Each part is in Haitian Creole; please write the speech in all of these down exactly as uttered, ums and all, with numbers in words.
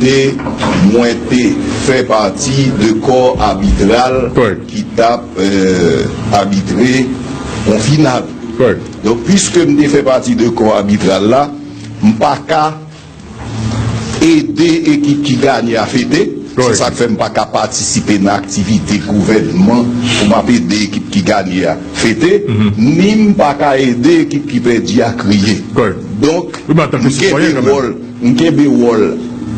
E mwen te fè pati de kò abitral ki t ap abitre yon final. Donk, piske m te fè pati de kò abitral la, m pa ka ede ekip ki ganye a fete. Se sa k fè m pa ka patisipe nan aktivite gouvènman pou m ap ede ekip ki ganye a fete, ni m pa ka ede ekip ki pèdi a kriye. Donk, m kenbe wòl, m kenbe wòl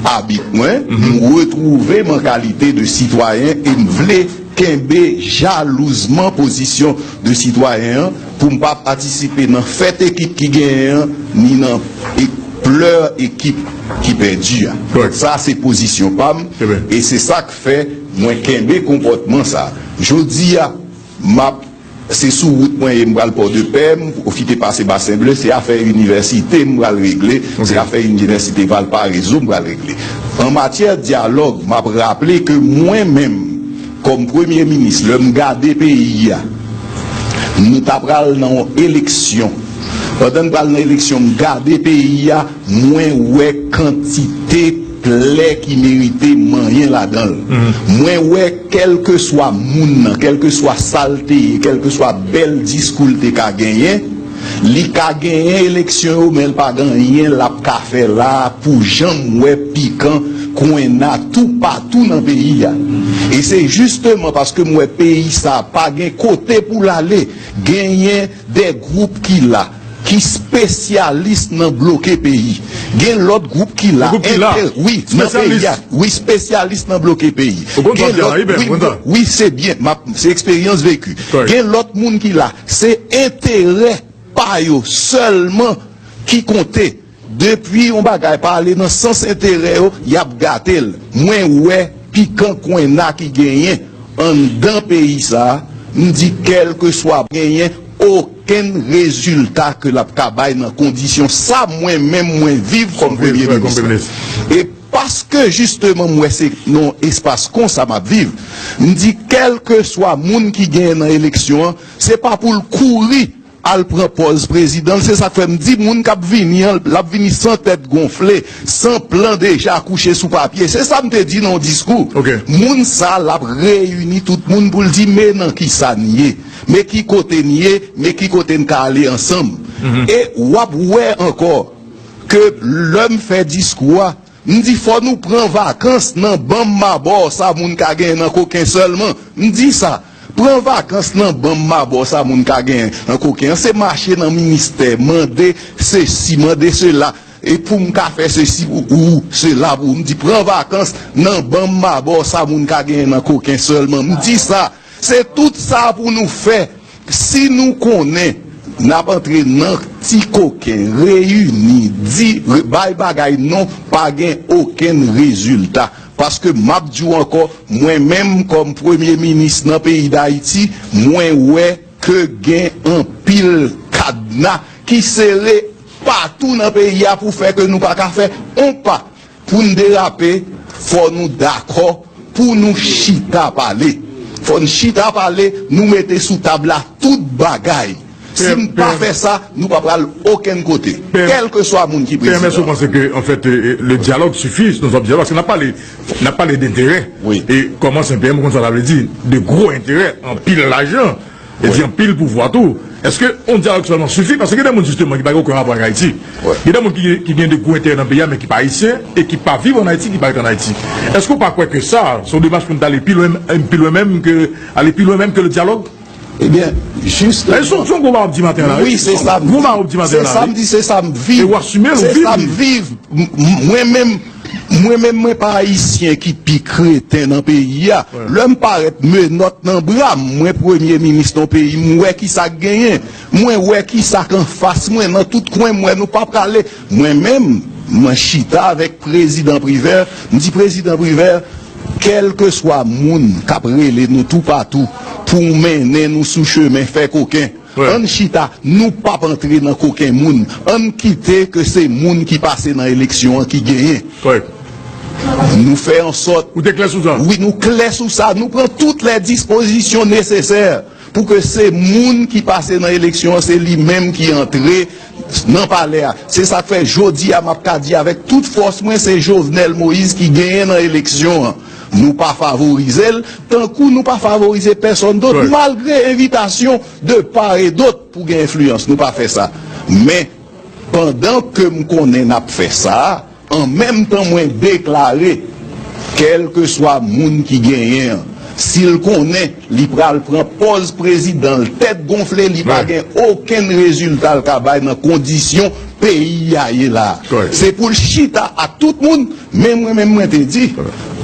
abit mwen, m retwouve m an kalite de sitwayen e m vle kenbe jalouzman pozisyon de sitwayen an pou m pa patisipe nan fèt ekip ki genyen an, ni nan e- plè ekip ki pèdi a. Sa se pozisyon pa m e se sa k fè mwen kenbe konpòtman sa. Jodi a, m ap se sou wout mwen ye, m pral Pòdepè, m pwofite pase Basen Ble, se afè inivèsite m pral regle, se afè inivèsite Valparezo m pral regle. An matyè dyalòg, m ap raple ke mwen menm, kòm premye minis, lè m gade peyi a, nou ta pral nan yon eleksyon. Pandan n pral nan eleksyon, m gade peyi a, mwen wè kantite plè ki merite manyen ladan l. Mwen wè kèlkeswa moun nan, kèlkeswa sa l te ye, kèlkeswa bèl diskou l te ka genyen, li ka genyen eleksyon yo, men l pa gen anyen l ap ka fè la a pou jan m wè pikan kwenna toupatou nan peyi a. E se jisteman paske m wè peyi sa a pa gen kote pou l ale, genyen de gwoup ki la, ki espesyalis nan bloke peyi. Gen lòt gwoup ki la, wi, nan peyi a, wi, espesyalis nan bloke peyi. Gen lòt, wi, wi, se byen, m ap, se eksperyans veki. Gen lòt moun ki la, se enterè pa yo sèlman ki konte. Depi yon bagay pa ale nan sans enterè yo, y ap gate l. Mwen wè pikan kwenna ki genyen anndan peyi sa a, m di kèlkeswa genyen okenn rezilta ke l ap ka bay nan kondisyon sa mwen menm mwen viv kòm premye minis. E paske jisteman m wè se nan espas konsa m ap viv, m di kèlkeswa moun ki genyen nan eleksyon an, se pa pou l kouri al pran pòz prezidan l. Se sa k fè m di moun k ap vini an, l ap vini san tèt gonfle, san plan deja kouche sou papye. Se sa m te di nan yon diskou. Moun sa l ap reyini tout moun pou l di men nan kisa n ye, men ki kote n ye, men ki kote n ka ale ansanm. E w ap wè ankò ke lè m fè diskou a, m di fò nou pran vakans nan ban m mabò sa moun ka genyen nan koken sèlman. M di sa. Pran vakans nan ban m mabò sa moun ka genyen nan koken an. Se mache nan ministè, mande sesi, mande sela. E pou m ka fè sesi pou ou, sela pou ou. M di pran vakans nan ban m mabò sa moun ka genyen nan koken sèlman. M di sa. Se tout sa pou nou fè. Si nou konnen n ap antre nan ti koken, reyini, di, bay bagay non, pa gen okenn rezilta. Paske m ap di w ankò, mwen menm kòm premye minis nan peyi Dayiti, mwen wè ke gen anpil kadna ki sere patou nan peyi a pou fè ke nou pa ka fè on pa pou n derape, fò nou dakò pou nou chita pale. Fò n chita pale, nou mete sou tab la tout bagay. Si n pa fè sa, nou pa pral okenn kote, kèlkeswa moun ki prezidan. P M S, ou panse ke, an fèt, le dialogue suffit, nou ap dialogue, paske n ap pale, n ap pale de enterè. E kòman se P M, ou konn sa sa vle di, de gwo enterè, anpil lajan, e di anpil pouvwa tou. Èske yon dyalòg sèlman sifi? Paske gen de moun, jisteman, ki pa gen okenn rapò ak Ayiti. Gen de moun ki, ki gen de gwo enterè nan peyi a, men ki pa ayisyen, e ki pa viv ann Ayiti, ki pa ret ann Ayiti. Èske w pa kwè ke sa, se yon demach pou n t ale pi lwen, pi lwen menm ke, ale pi lwen menm ke le dialogue? Ebyen, jis. Se yon gwo bagay w ap di maten an la, wi. Wi, se sa m di. Gwo bagay w ap di maten an la, wi. Se sa m di, se sa m viv. E w asime l, ou viv li. Se sa m viv. M, m, mwen menm, mwen menm, mwen pa ayisyen ki pi kreten nan peyi a. Lè m parèt menòt nan bra m, mwen premye minis nan peyi, m wè kisa k genyen. Mwen wè kisa k anfas mwen, nan tout kwen m wè nou pa prale. Mwen menm, mwen chita avèk prezidan Privè, m di, prezidan Privè, kèlkeswa moun k ap rele nou toupatou pou mennen nou sou chemen fè koken, ann chita, nou p ap antre nan koken moun, ann kite ke se moun ki pase nan eleksyon an ki genyen. Nou fè an sòt. Ou te klè sou sa? Wi, nou klè sou sa, nou pran tout lè dispozisyon nesesè pou ke se moun ki pase nan eleksyon an, se li menm ki antre nan palè a. Se sa k fè jodi a m ap ka di avèk tout fòs mwen, se Jovenel Moïse ki genyen nan eleksyon an. Nou pa favorize l, tankou nou pa favorize pèsonn dòt, malgre envitasyon de part et d'autre pou gen enfliyans. Nou pa fè sa. Men, pandan ke m konnen n ap fè sa, an menm tan mwen deklare, kèlkeswa moun ki genyen an, si l konnen li pral pran pòz prezidan l tèt gonfle, li pa gen okenn rezilta l ka bay nan kondisyon peyi a ye la. Se pou l chita ak tout moun, men mwen menm mwen te di,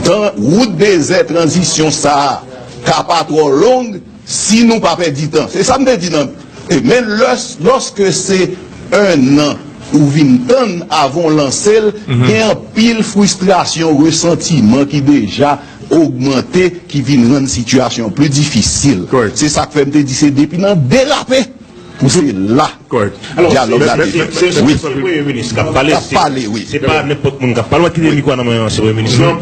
tan wout dezè tranzisyon sa a ka pa twò long, si nou pa pèdi tan. Se sa m te di nan. E men lòs, lòske se en an ou vin tann avan w lanse l, gen anpil fristrasyon, resantiman ki deja ogmante, ki vin rann sitiyasyon pli difisil. Se sa k fè m te di se depi nan derape pou se la dyalòg la te fèt. Se premye minis k ap pale, se pa nenpòt moun k ap pale. Mwen kite mikwo a nan men ansyen premye minis lan.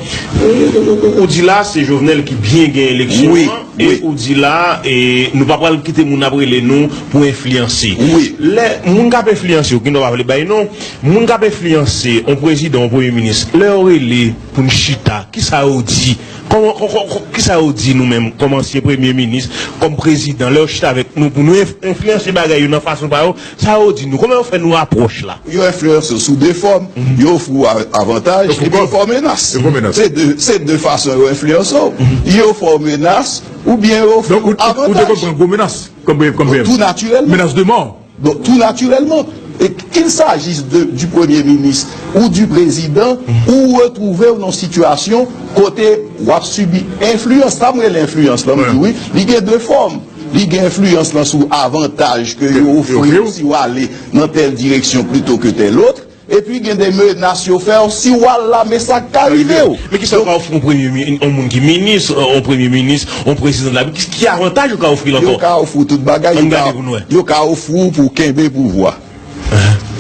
Ou di la se Jovenel ki byen gen eleksyon an, e ou di la e nou pa pral kite moun ap rele nou pou enfliyanse. Lè moun k ap enfliyanse yo, ki nou pa vle bay non, moun k ap enfliyanse yon prezidan, yon premye minis, lè yo rele pou n chita, kisa yo di? Kòman, kò- kò- kò- kisa yo di nou menm kòm ansyen premye minis, kòm prezidan, lè yo chita avèk nou pou nou enf- enfliyanse bagay yo nan fason pa yo, sa yo di nou? Kòman yo fè nou apwòch la? Yo enfliyanse w sou de fòm. Yo ofri w a- avantaj epi yo fè w menas. Se de, se de fason yo enfliyanse w. Yo fè w menas oubyen yo ofri w avantaj. Donk ou, ou te konn pran gwo menas kòm, kòm P M? Tou natirèlman. Menas de mò. Donk, tou natirèlman, e qu'il s'agisse de, du premye minis ou du prezidan, ou retwouve w nan sitiyasyon kote w ap sibi enfliyans. Sa m rele enfliyans lan, m di wi, li gen de fòm. Li gen enfliyans lan sou avantaj ke yo ofri w si w ale nan tèl direksyon plito ke tèl lòt. Epi gen de menas yo fè w si w al la, men sa k ka rive w. Men kisa yo ka ofri yon premye mi- yon moun ki minis, yon premye minis, yon prezidan de la Repiblik? Ki, ki avantaj yo ka ofri l ankò? Yo ka ofri w tout bagay. Ann gade pou n wè. Yo ka ofri w pou w kenbe pouvwa.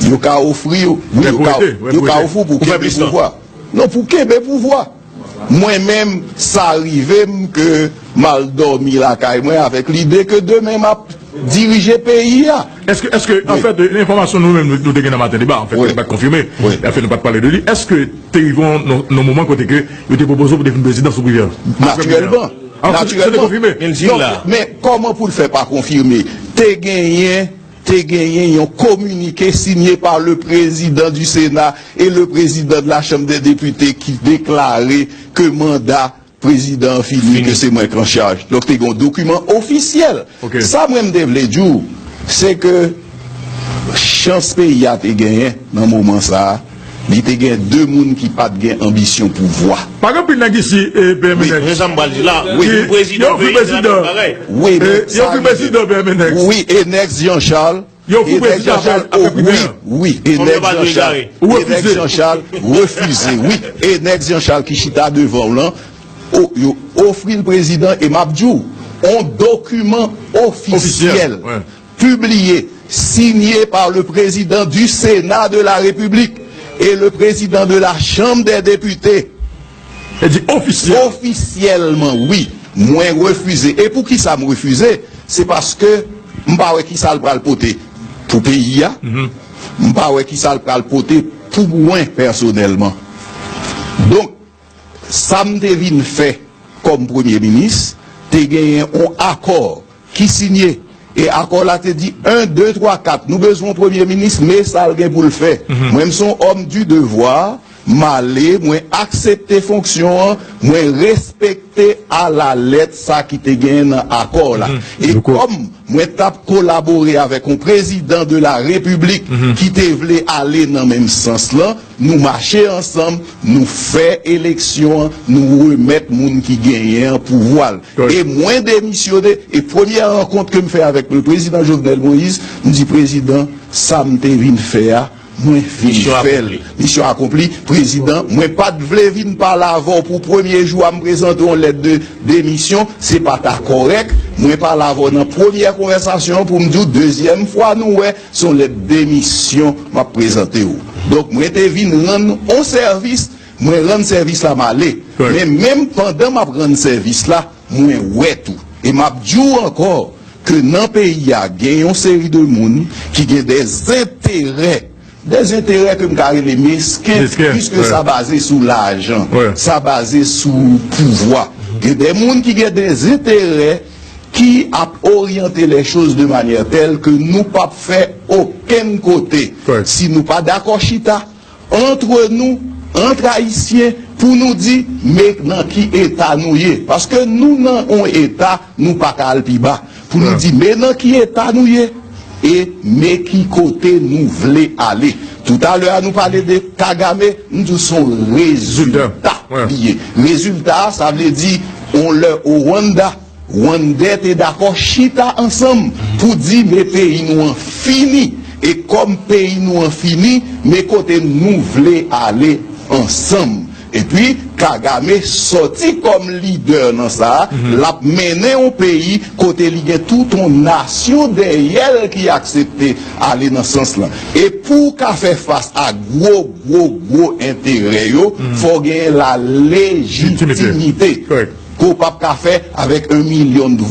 Yo ka ofri w, wi, yo ka, yo ka ofri w pou w kenbe pouvwa. Non, pou w kenbe pouvwa. Mwen menm, sa rive m ke m al dòmi lakay mwen avèk lide ke demen m ap dirije peyi a. Èske, èske, anfèt, enfòmasyon nou menm, nou, nou te gen nan Maten Deba, anfèt, nou pa t konfime, anfèt, nou pa t pale de li, èske te rive yon, yon, yon moman kote ke yo te pwopoze w pou te vin prezidan sou privè? Natirèlman. Natirèlman. Men kòman pou l fè pa konfime? Te genyen te genyen yon communiqué signé par le président du Sénat et le président de la Chambre des députés ki deklare ke manda prezidan an fini, ke se mwen k an chaj. Donk, te gen yon dokiman ofisyèl. Sa mwen m te vle di w, se ke chans peyi a te genyen nan moman sa a, li te gen de moun ki pa t gen anbisyon pouvwa. Pa gen anpil nèg isi, e, P M N X. Men sa m pral di la, wi, prezidan peyi a, bagay. Wi, men sa rive. Wi, e Nex Jean Charles. Yo ofri prezidan apre, apre primè. Wi, wi, e Nex Jean Charles, e Nex Jean Charles refize, wi. E Nex Jean Charles ki chita devan w lan, o- yo ofri l prezidan, e m ap di w, on dokiman ofisyèl, pibliye, signé par le président du Sénat de la République et le président de la Chambre des députés. E di ofisyèl. Ofisyèlman, wi. Mwen refize. E poukisa m refize? Se paske m pa wè kisa l pral pote pou peyi a. M pa wè kisa l pral pote pou mwen pèsonèlman. Donk, sa m te vin fè kòm premye minis, te genyen yon akò ki sinye. E akò la te di, en, de, twa, kat, nou bezwen yon premye minis, men sa l gen pou l fè. Mwen, m se yon homme du devoir, m ale, mwen aksepte fonksyon an, mwen respekte alalèt sa ki te genyen nan akò la. E kòm mwen t ap kolabore avèk yon prezidan de la repiblik ki te vle ale nan menm sans lan, nou mache ansanm, nou fè eleksyon an, nou remèt moun ki genyen an pouvwa l. E mwen demisyone, e premyè rankont ke m fè avèk le prezidan Jovenel Moïse, m di, "Prezidan, sa m te vin fè a, mwen vin fè l." Misyon akonpli. Prezidan, mwen pa t vle vin pale avè w pou premye jou a m prezante yon lèt de demisyon, se pa ta kòrèk. Mwen pale avè w nan premyè konvèsasyon an pou m di w, dezyèm fwa nou wè, se yon lèt demisyon m ap prezante w. Donk, mwen te vin rann yon sèvis, mwen rann sèvis la, m ale. Men menm pandan m ap rann sèvis la, mwen wè tou. E m ap di w ankò, ke nan peyi a gen yon seri de moun ki gen de enterè, de enterè ke m ka rele mesken, piske sa baze sou lajan, sa baze sou pouvwa. Gen de moun ki gen de enterè ki ap oryante les choses de manière telle que nou p ap fè okenn kote si nou pa dakò chita antre nou, antre Ayisyen, pou nou di, men nan ki eta nou ye. Paske nou nan yon eta, nou pa ka al pi ba. Pou nou di, men nan ki eta nou ye, e men ki kote nou vle ale. Toutalè a, nou pale de Kagame, m di w se yon rezilta li ye. Rezilta a, sa vle di, yon lè o Rwanda, Rwandè te dakò chita ansanm pou di, men peyi nou an fini. E kòm peyi nou an fini, men kote nou vle ale ansanm. Epi, Kagame sòti kòm lidè nan sa a, l ap mennen yon peyi kote li gen tout yon nasyon dèyè l ki aksepte ale nan sans lan. E pou w ka fè fas a gwo, gwo, gwo enterè yo, fò w genyen la lejitimite ke w p ap ka fè avèk yon milyon de